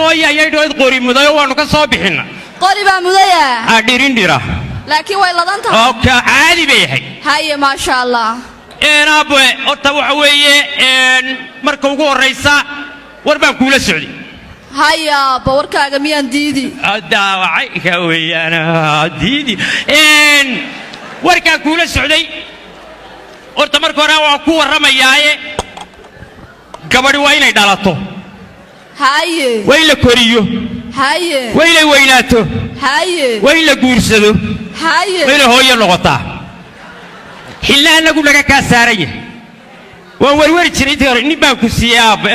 Loo yayaydhood qori mudayo waannu ka soo bixinna. Qori baa mudaya? Aa, dhirindhira. Laakiin way ladan tahay. Oo ka caadi bay ahayd. Haye, maasha Allah. Aabe, horta waxa weeye, marka ugu horraysa war baan kuula socday. Haye aabbo, warkaaga miyaan diidi? Daawacay ka weeyaan diidi. Warkaan kuula socday horta marka hore waan ku warramayaaye, gabadhi waa inay dhalato. Haye. Waa in la koriyo. Haye. Waa inay weynaato. Haye. Waa in la guursado. Haye. Waa inay hooyo noqotaa. Xilla anagu naga kaa saaran yahay. Waan werweri jiray intii hore. Nin baan ku siiyey, aabbe.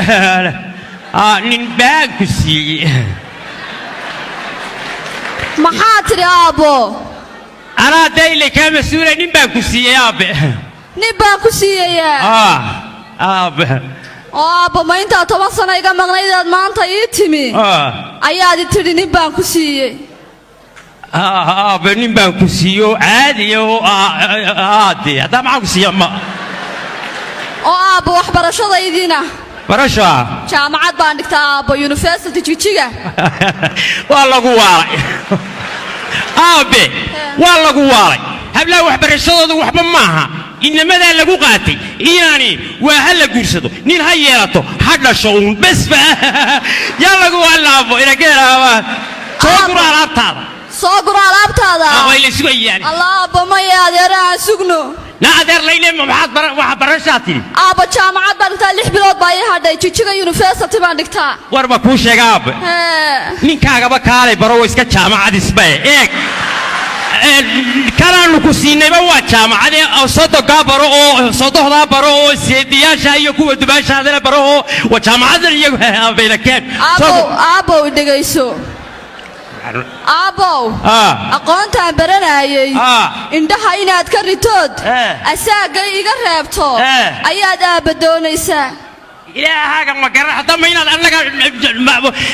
Nin baan ku siiyey. Maxaa tidhi, aabbo? Anaa dee ilay kaa mas-uula. Nin baan ku siiyey, aabbe. Nin baan ku siiyayaa? Aabbe. Oo aabbo, ma intaa 10 sano iga maqnaydaad maanta ii timi ayaad i tidhi nin baan ku siiyey? Aabbe, nin baan ku siiyo caadiya oo aade haddaa maxaan ku siiya ma? Oo aabbo, waxbarashadaydiina? Barasha? Jaamacad baan dhigtaa, aabbo, University Jigjiga. Waa lagu waalay, aabe, waa lagu waalay. Hablaha waxbarashadooda waxba maaha, inamadaa lagu qaatay. Inaani waa ha la guursado, nin ha yeelato, ha dhasho uun besba. Yaa lagu waalaabo inageeraaba. Soo guro alaabtaada. Soo guro alaabtaada? Way la sugayaan. Allah, aabbo, maya, adeera aan sugno. Na adeer layne, maxaad waxa barashaa tidhi? Aabbo, jaamacad baan dhigtaa, 6 bilood baa ii hadhay. Jijiga University baan dhigtaa. War ma kuu sheega, aabe? Hee. Ninkaagaba kaalay baro, wa iska jaamacadisbae. Eeg, kanaanu ku siinayba waa jaamacadee. Sodogaa baro oo sodohdaa baro oo seediyaasha iyo kuwa dubaashaadana baro oo waa jaamacadan iyagu bayna keen. Aabbow, aabbow, dhegayso, aabbow. Aqoontaan baranaayey indhaha inaad ka ritood asaagay iga reebto ayaad aabba doonaysaa. Ilaahaaga ma garan haddama inaad annaga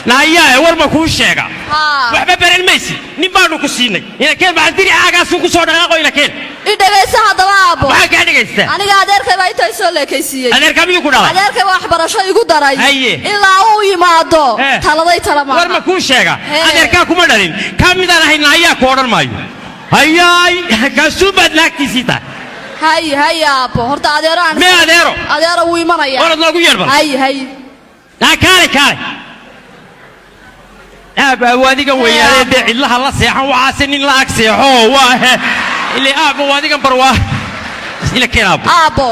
naayaa. War ma kuu sheega? Haa. Waxba baran maysid. Nin baanu ku siinay, inakeen maxaa diricaagaasun ku soo dhaqaaqo? Inakeen. I dhegayso haddaba, aabbo. Maxaa kaa dhagaystaa? Aniga adeerkay baa intaa soo leekaysiiyey. Adeerkaa miyuu ku dhalay? Adeerkay baa waxbarasho igu daray. Haye. Ilaa uu yimaado taladay tala War ma maaha. kuu sheega? Hee. Adeerkaa kuma dhalin. Kaa midaan ahayn naayaa ku odhan maayo. Hayaay, kaasuu baad naagtiisii tahay. Hay, hay, aabbo, horta adeero aan Mee adeero? Adeero wuu imanaya. Orad noogu yeer bal. Hay, hay. Naa kaalay, kaalay, aaba. Waadigan weynaadee dee cidlaha la seexan waxaase nin la ag seexo waa ile. Aabba, waadigan bar waa ila keen, aabbo. Aabbo,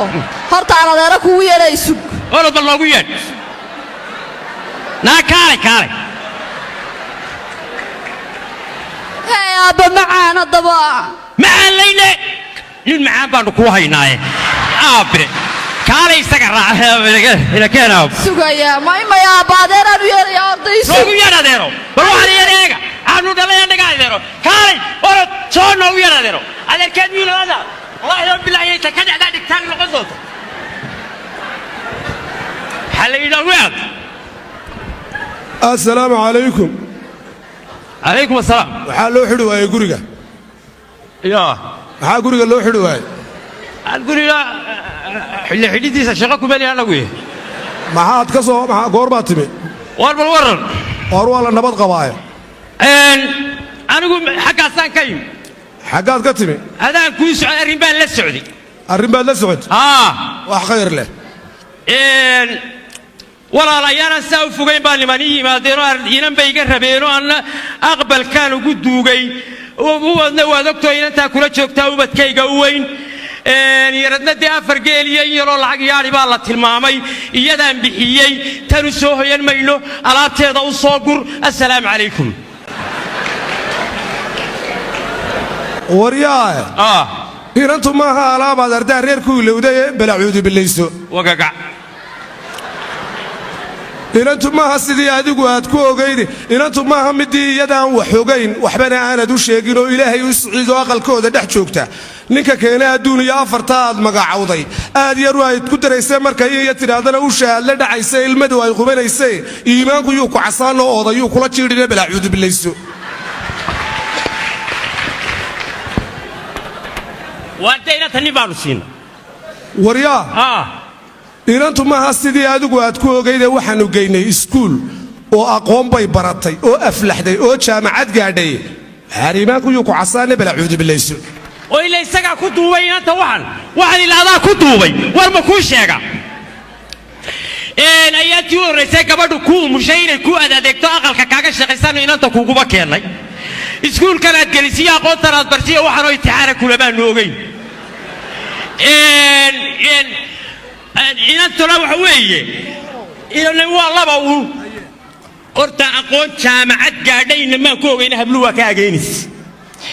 horta aan adeero kugu yeedhay, sug. Orod bal noogu yeedh. Naa kaalay, kaalay. Hey, aabbo macaan, haddaba. Macaan layne, nin macaan baanu kuu haynaaye. Aabe, kaalay, isaga raac, ila keen, aabbo. Sugaya may maya, aabbo, adeeraan u yeedhaya, horta ii sug. Noogu yeedh adeero bal. Waxaan yeedh eega aanu dhalay annaga. Adeero, kaalay, orod soo noogu yeedh adeero. Adeerkeed miyuu nalada? Wallaahi oo bilaahi ta ka dhacdaa dhigtaan noqon doonto. Waxaa la yidhaa wead. Assalaamu calaykum. Calaykum assalaam. Waxaa loo xidhi waayey guriga? Ya. Maxaa guriga loo xidhi waayey? Aan guriga xilli xidhidiisa shaqo kuma lihi anagu. Maxaad ka soo maxaa goormaad timi? War bal waran. War waa la nabad qabaaye. Anigu xaggaasaan ka yimi. Xaggaad ka timi? Adaan kuu socday, arrin baan la socday. Arrin baad la socotay? Haa. Wax khayr leh. Walaal, ayaanan saa u fogayn baa niman ii yimaadeenoo inan bay iga rabeenoo anna aqbalkaan ugu duugay. Ubadna waad ogtoo, inantaa kula joogtaa ubadkayga u weyn. Yaradna dee afar geel iyo in yaroo lacag yaadhi baa la tilmaamay, iyadaan bixiyey. Tanu soo hoyan mayno, alaabteeda u soo gur. Assalaamu calaykum. Waryaae, inantu maaha alaabaad ardaa reerku ilowday ee balacuudu billayso. Wagagac. Inantu maaha sidii adigu aad ku ogayni. Inantu maaha midii iyadaan wax ogayn, waxbana aanad u sheegin oo Ilaahay u siciido aqalkooda dhex joogta. Ninka keena adduun iyo afarta aad magacowday aad yaru ayd ku daraysee, markay iya tidhaahdana usha aad la dhacaysa, ilmadu ay qubanayse, iimaanku yuu ku casaanoo oodayuu kula jiidhine balaacuudu billayso. Waanta inanta nin baanu siina. Waryaa, inantu maaha sidii adigu aad ku ogaydee. Waxaannu geynay iskuul. Oo aqoon bay baratay oo aflaxday oo jaamacad gaadhay. Iimaanku yuu ku casaane, bal acuudu bilayso. Oo ila isagaa ku duubay inanta. Waxan ila adaa ku duubay. War ma kuu sheega? Ayaa tii u horraysay gabadhu ku umushay inay ku adadeegto, aqalka kaaga shaqaysano, inanta kuguba keennay, iskuulkan aad gelisiyo, aqoontan aad barsiyo, waxaanoo imtixaana kulamaanu ogeyn. Inantuna waxa weeye inana waa laba uun. Horta aqoon jaamacad gaadhayna maan ku ogeyna, hablu waa ka ageynays.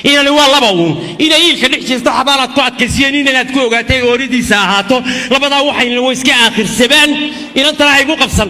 Inani waa laba uun: inay iilka dhex jirto, xabaalaad ku adkaysiyeen, inanaad ku ogaatay ooridiisa ahaato. Labadaa waxayna way iska aakhirsadaan. Inantana haygu qabsan.